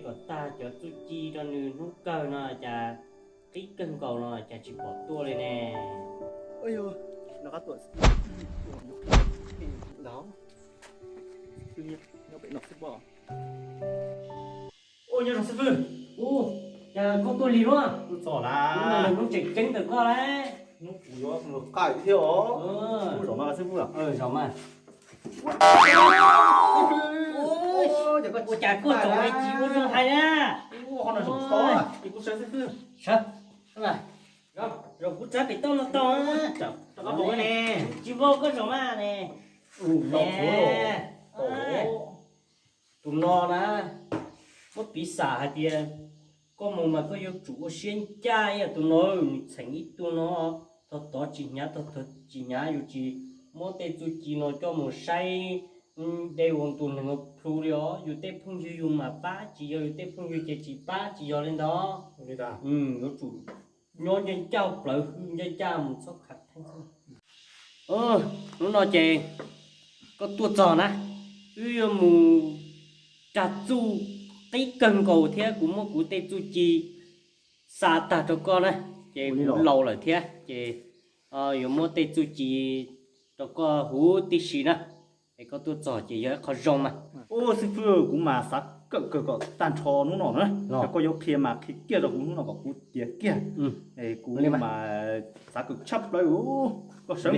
Tuam tag cov txuj ci rau nws hnub kawg no cas qib kawg nkaus no cas tsis pom tuaj li ne. Ua, nyob zoo xib fwb. Ua, cas koj tuaj lig luaj? Tuaj txog lawm. Hnub no yog hnub tseem ceeb ntawm koj lawm. Hnub kuv yuav mus qaij thiab os. Hnub zom mas xib fwb. Zom mas. Ua, cas koj tsis ua zoo hais na. Sawv, zaum kuv txhab pem toj no tau. Tsis vau koj zom mas ne. Tus no na, muab piv xam hais tias koj mus mas koj yuav tsum ua siab ncaj ib yam. Tus no nws txheem ib tug no, tog tod tsis hnyav, tog tod tsis hnyav, yus tsis muab tej txuj ci no coj mus saib dej ua ntu neeg ua plhu li os. Yus tej phooj ywg yus mam pab, tsis yog yus tej phooj ywg ces tsis pab, tsis yog li ntawd. Yuav tsum nyob ncaj ncaj, plawv hwj ncaj ncaj mus, txhob khav theeb. Hnub no ces koj tuaj txog na, wb yuav mus rag txuj qib kawg nkaus thiab kuv muab kuv tej txuj ci xa tag rau koj na. Ces kuv laus lawm thiab ces yuav muab tej txuj ci rau koj huv tib si na. Es koj tuaj txog ces yog ib qho zoo mas. Ua, xib fwb, kuv mas xav kawm kawg kom tag nrho hnub no na. Yog koj yuav qhia mas qhia kiag rau kuv hnub no kom kuv tiav kiag. Es kuv mas xav kawm tshaj plaws. Koj sawv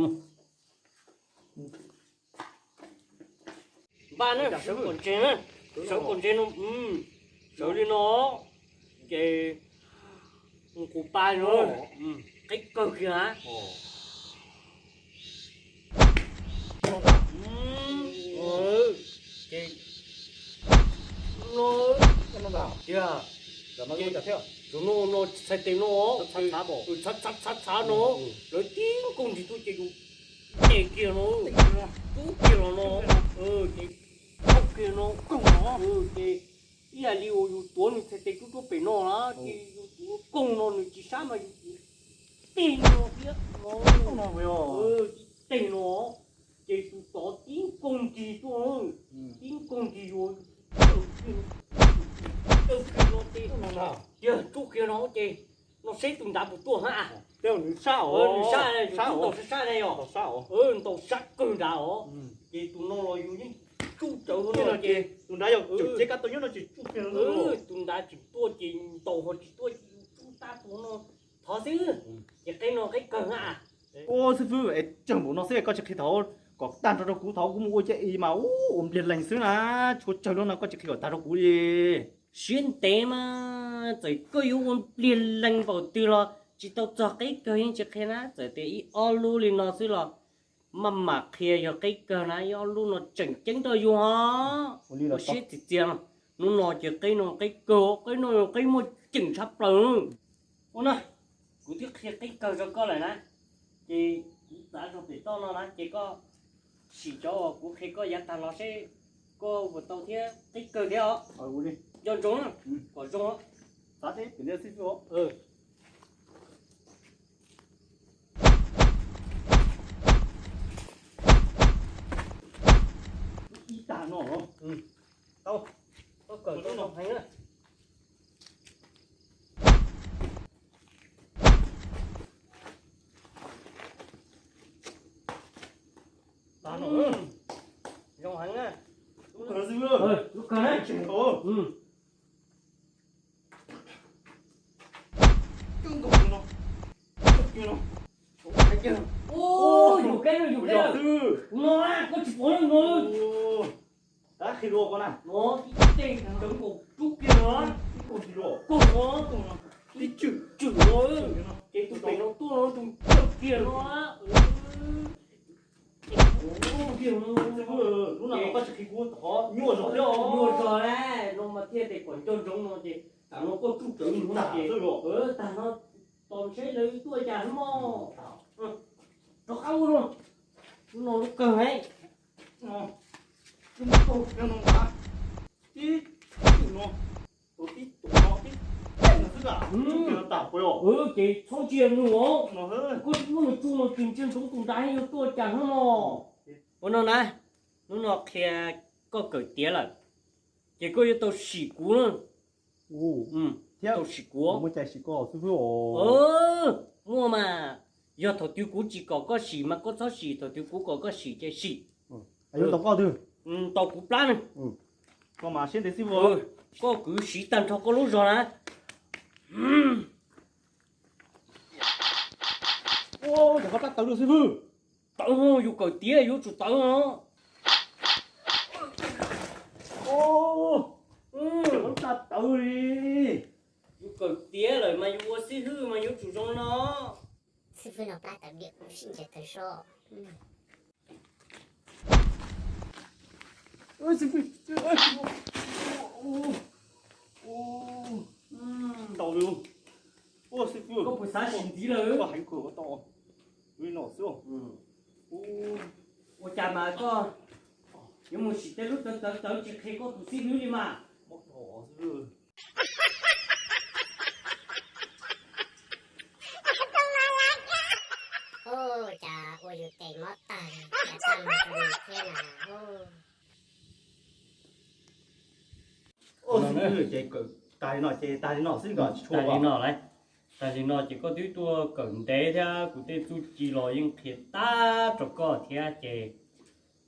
mus. Npaj na, sawv kom ntse na, sawv kom ntse no, sawv li no, ces kuv pab no, qib kawg kiag na. Ces no, tiag, no no txhais tes no, txhav txhav txhav no, lawv tib nkoog ntsis tuaj ces yus tes kiag no, rub kiag los no, ces thaub kiag no, ces ib yam li uas yus tuav nws txhais tes rub rub pem no na, ces yus tib nkoog no nws tsis sab mas yus tib teg no thiab, tib teg no, ces tus tod tib nkoog ntsis tuaj, tib nkoog ntsis yuav no ces, yog rub kiag no ces, no seb tus nrad puas tuaj ha. Nws sab, nws sab, yus tub ntaus sab sab ne yog, ntaus sab kawg nrad os. Ces tus no los yus yeej tsuj tsawv no ces tus nrad yog tseem cev kab tau nyob no ces tsuj kiag no, tus nrad tsis tuaj ces ntaus ho tsis tuaj ces yus tsuj tab tus no thov xwb. Ces qeb no qeb kawg na. Ua, xib fwb, es tsawg npaum no xwb koj tsis qhia thaum kom tag nrho rau kuv, thaum kuv mus ua caij i mas ua npliag leeg xwb na, tshuav tsawg lub no koj tsis qhia kom tag rau kuv li. Siab ntev mas txawm koj yuav ua npliag leeg npaum twg los tsis tau txog qeb kawg yeej tsis qhia na, txawm tias ib ob lub li no xwb los maj mam qhia yog qeb kawg na, ib ob lub no tseem ceeb rau yus os. Ua siab txias txias no, hnub no ces qeb no qeb kawg, qeb no qeb muaj ceem tshaj plaws. Ua na, kuv twb qhia qeb kawg rau koj lawm na, ces kuv txav zog pem toj no na ces koj sim cov uas kuv qhia koj yav tag los seb koj puas tau thiab, qeb kawg thiab os. Nco ntsoov na, kom zoo. Ib tag no, tau, koj kawm tau no heev na. Zoo heev na. Lub kawg na. Yus kab no, yus kab no, no koj tsis pom no. Tab qhia dua ko na, no tib teg cov nkaus rub kiag no, koog no, tib tswm tswm no, ces tus pem no tuaj no tus cawg kiag no. Lub no koj tsis qhia kuv thov nyuaj zog thiab, nyuaj zog no mas thiaj tias kom nco ntsoov no ces tam no koj tsuj tsawv no ces tag no tos seb lawv tuaj cas mog. Rov qab ua no, lub no lub kawg heev. Tib tug no, tib tug no, tib teg no xwb, tsuj kiag no tas puas yog? Ces txhob ntsia nws os, koj muab nws tsuj no ces ntsia ntsoov tus nrad yuav tuaj cas no mog. Ua no na, hnub no qhia koj kawm tiav lawm, Ces koj yuav tau sim kuv na. Thiab tau sim kuv. Muaj cai sim koj xib fwb? Muaj mas, yog thaum twg kuv tsis kom koj sim mas koj txhob sim, thaum twg kuv kom koj sim ces sim. Yuav tau koj twg? Tau kuv plab ne. Koj mas siab ntev xib fwb. Koj kwv siv tag nrho koj lub zog na. Ua, koj plab tawv lawm xib fwb. Tawv, yus kawm tiav yuav tsum tawv no. Koj plab tawv li. Yus kawm tiav lawm mas yus ua xib fwb mas yuav tsum zoo no. Xib fwb no plab tawv diam kuv sib ntsais tawv soj. Xib fwb, tau li. Ua xib fwb, koj puas xav sim ntxiv lawm? Koj heev kawg tau li no xwb. Ua cas mas koj yuav mus sim tej lub tawv tawv tawv tsis qhia koj tus xib fwb li mas? Ua cas ua yus tes mob tag, cas txaj muag rau nws thiab na. Ces kawm tag li no ces tag li no xwb, tsis tshua li no lawm. Tag li no ces koj twb tuaj kawm ntev thiab, kuv tej txuj ci los yeej qhia tag rau koj thiab ces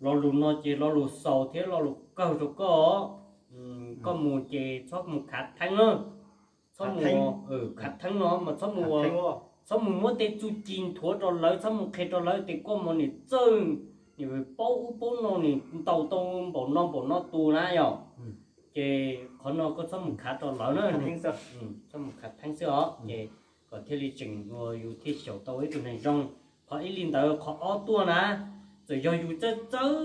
lo lus no ces lo lus xaus thiab lo lus kawg rau koj. Koj mus ces txhob mus khav theeb na. Txhob mus khav theeb no mas txhob mus, txhob mus muab tej txuj ci nthuav rau lawv, txhob mus qhia rau lawv tias koj mus niam txawj, niam paub ub paub no, niam ntaus tau npaum no npaum no tus na yom. Ces qhov no koj txhob mus khav rau lawv na. Txhob mus khav theeb xwb os. Ces kom thiaj li tseem ua yus thiaj xyaum tau ib tug neeg zoo. Qhov ib li ntawd, qhov ob tuaj na, txawm yog yus txawj txawj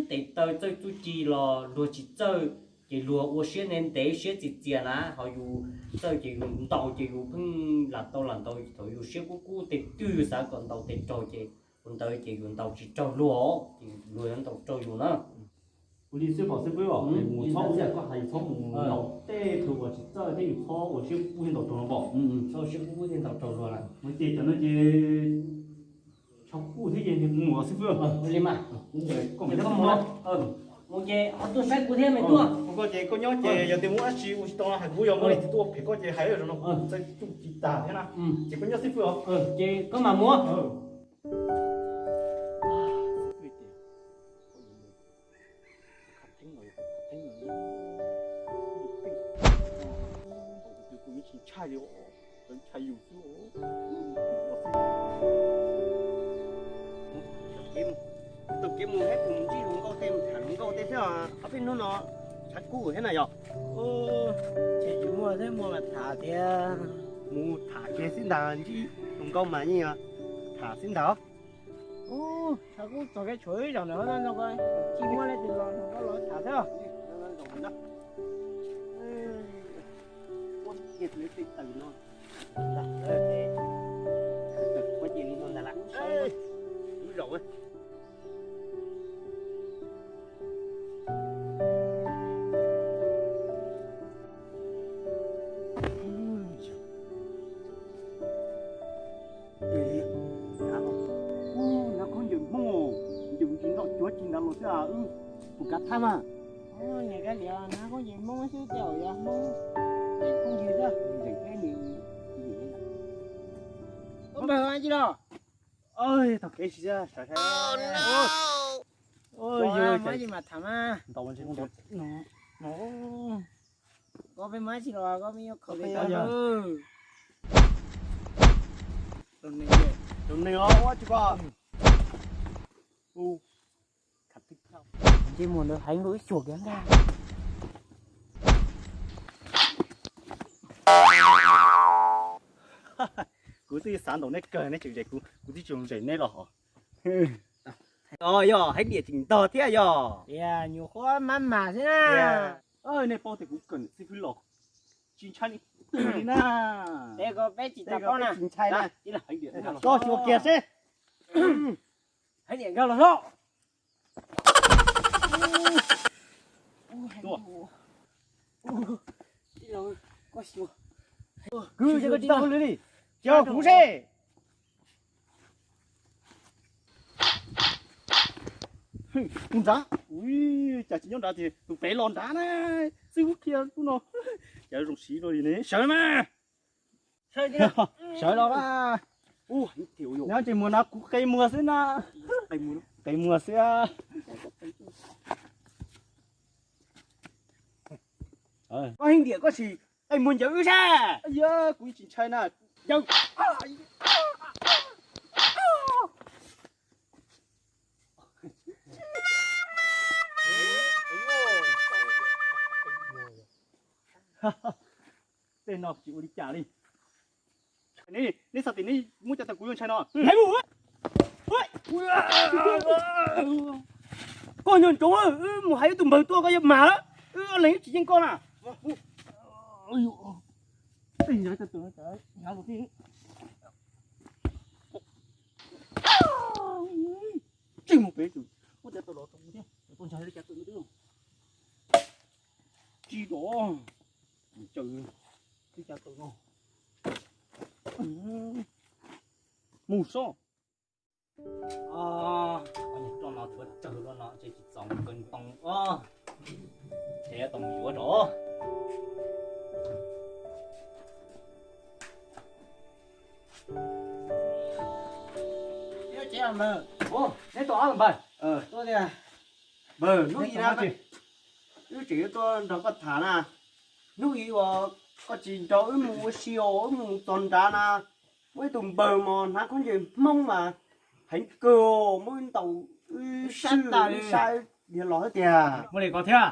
tes taw txawj txuj ci los luag tsis txawj, ces luag ua siab ntev ntev siab txias txias na, ho yus txawj ces yus ntaus ces yus pheej lam tau lam ntaus, thaum yus siab kub kub tes twg yus xav kom ntaus tes raug ces ua ntawd ces yus ntaus tsis raug luag, ces luag yuav ntaus raug yus na. Ua li xwb pom xib fwb os, mus txhob ua li koj hais, txhob mus ntaus tej tug uas tsis txawj thiab yus txhob ua siab kub kub thiaj ntaus raug no pom. Txhob ua siab kub kub thiaj ntaus raug luag lawm. Ua ces cov no ces tshav kub thiab ces mus xib fwb. Ua li mas, mus ces ho tuaj saib kuv thiab me tuaj. Koj ces koj nyob ces yog tias muaj dab tsi ua tsis tau no hais kuv, yog muaj leej twg tuaj phem koj ces hais rau no kuv txawj txuj ci tag thiab na. Ces koj nyob xib fwb os. Ces koj mam mus. Kuv tsis ntshai li, ntshai yus xwb. Taug kev mus thiab, mus ntsib hluas nkauj tej, mus tham hluas nkauj tej thiab, ob peb hnub no tshav kub thiab na yog. Ces tsis muaj thiab, muaj mas tham tias mus tham kiag xwb ntag, ntsib hluas nkauj mas yeej tham xwb ntag. Tshav kub txog kev tshuav ib zaug ntawm no, tsis muaj leej twg los hluas nkauj los tham thiab. Nav khaub ncaws Hmoob, ncaws tsis nto cuav tsis nrad los xwb, wb puas kav thab mas. Niam, kav liam, nav khaub ncaws Hmoob xwb, tej zaum yog Hmoob, khaub ncaws xwb. Koj npawg ua dab tsi los? Taug kev tsis sawv, sawv. Ua dab tsi mas tham mas. Koj peb mas tsis los, koj peb yuav khaws li. Tus neeg os, ua tsis koj. Ntsej muag ntawd heev rau ib xyuas kiag ntag. Kuv twb xav ntaus neb kawg, neb tseem zem kuv, kuv twb tsis zoo zem neb los hos. Yog heev diam tseem ntog thiab yog. Tias nyuam qhuav mab mas xwb na. Nej paub tias kuv kawm xib fwb los tsis ntshai li na. Tej ko peb tsis tau paub na, tsis ntshai na. Koj tsis ua kiag seb. Heev diam nkag los hlob. Kwv, koj tsis tau hauj lwm li, coj kuv seb. Mus nrad. Ui, cas tsis nyob nrad ces tus pem los nrad na. Xib hwb qhia lub no. Cas zoo siv rau li ne. Sawv mas. Sawv los na. Nyob tsis mus no kuv qe muag xwb na. Qe muag xwb. Koj heev tiag koj sim qe muag ncaws wb sab. Yog kuv tsis ntshai na. Ncaws. Tej no tsis ua li cas li. Neb xav tias neb muab cov tau kuv yuav ntshai no. Koj nco ntsoov, wb mus hais ib tug npawg tuaj koj yuav mag, wb leeg tsis yeej koj na. Tsis mus pem, muab cov tau los rau thiab, tuaj ntshai li cas tau twb tsis dov. Tsis cas tau no. Mus sob. Roj no tshuav tsawg luaj no ces tsis txaus kawg ntoo os. Ces tau mus yuav rau. Neb tau ob los npawg. Npawg, hnub ib na, wb tseem yuav tuaj nrog koj tham na. Hnub ib uas koj tsis nrog wb mus ua si os, wb mus txog nrad na, muaj ib tug npawg mas hnav khaub ncaws Hmoob mas heev kawg, muab wb ntaus wb sab tas li, sab dhia los thiab tiag. Muaj li ko thiab.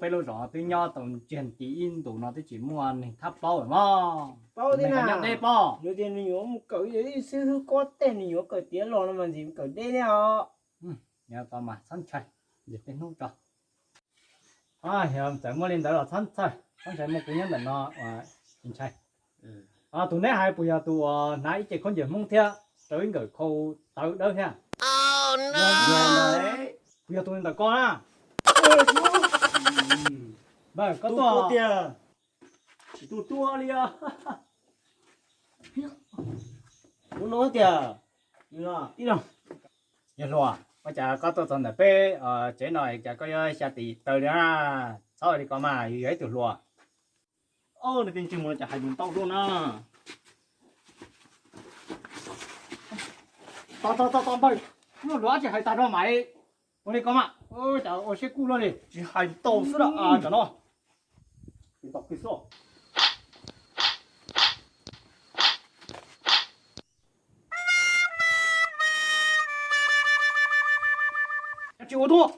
Peb lub zos twb nyob tau ntsiag ti ib ntus no twb tsis muaj neeg thab plaub lawm mog. Paub tias nyob deb pob. Nws tias nws yuav mus kawm ib xib hwb kob tej, nws yuav kawm tiav los no mas ntxim kawm deb thiab os. Nyob tau mas txhob ntshai, ntshe tej hnub tso. Yog txawm muaj li ntawd los txhob ntshai, txhob ntshai, muaj kuv nyob ntawm no tsis ntshai. Tus neb hais puas yog tus uas hnav ib ce khaub ncaws Hmoob thiab rau ib nkawm khau tawv dawb thiab? Puas yog tus ntawm ko na? Npawg, koj tuaj tiag. Tsis tu tuaj li os. Kuv no tiag. Yawg hluas, ua cas koj tuaj txog ntawm peb tsev no cas koj yuav xya tis taw li na? Txhob li ko mas, yus yog ib tug hluas. Nws tias ntsej muag no cas hais lus ntau dua na. Tos tos tos tos npawg, muaj hluas tsis hais tag rau mas. Ua li ko mas, cas ua siab kuj luaj li. Tsis hais ntau xwb na, cov no. Tsis ntau kiag xwb. Tsis ua tuaj.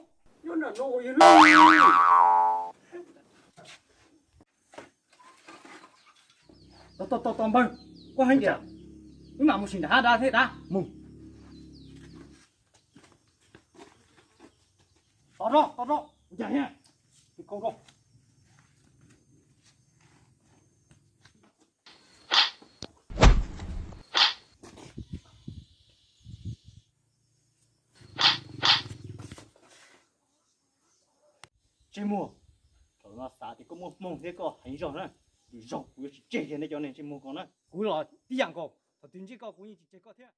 Tos tos tos tos npawg, koj heev tiag. Wb mam mus sim nrad hab dab thiab dab mus. Tos rau, tos rau, ua cas thiab? Kau rau. Ntsej muag, thaum no xav tias koj muaj hmoo thiab koj heev zog na, lwm zaug kuv yuav tsis tseg kiag nej cov niag ntsej muag ko na. Kuv los tib yam nkaus, thaum twg ntsib koj kuv yeej tsis tseg koj thiab.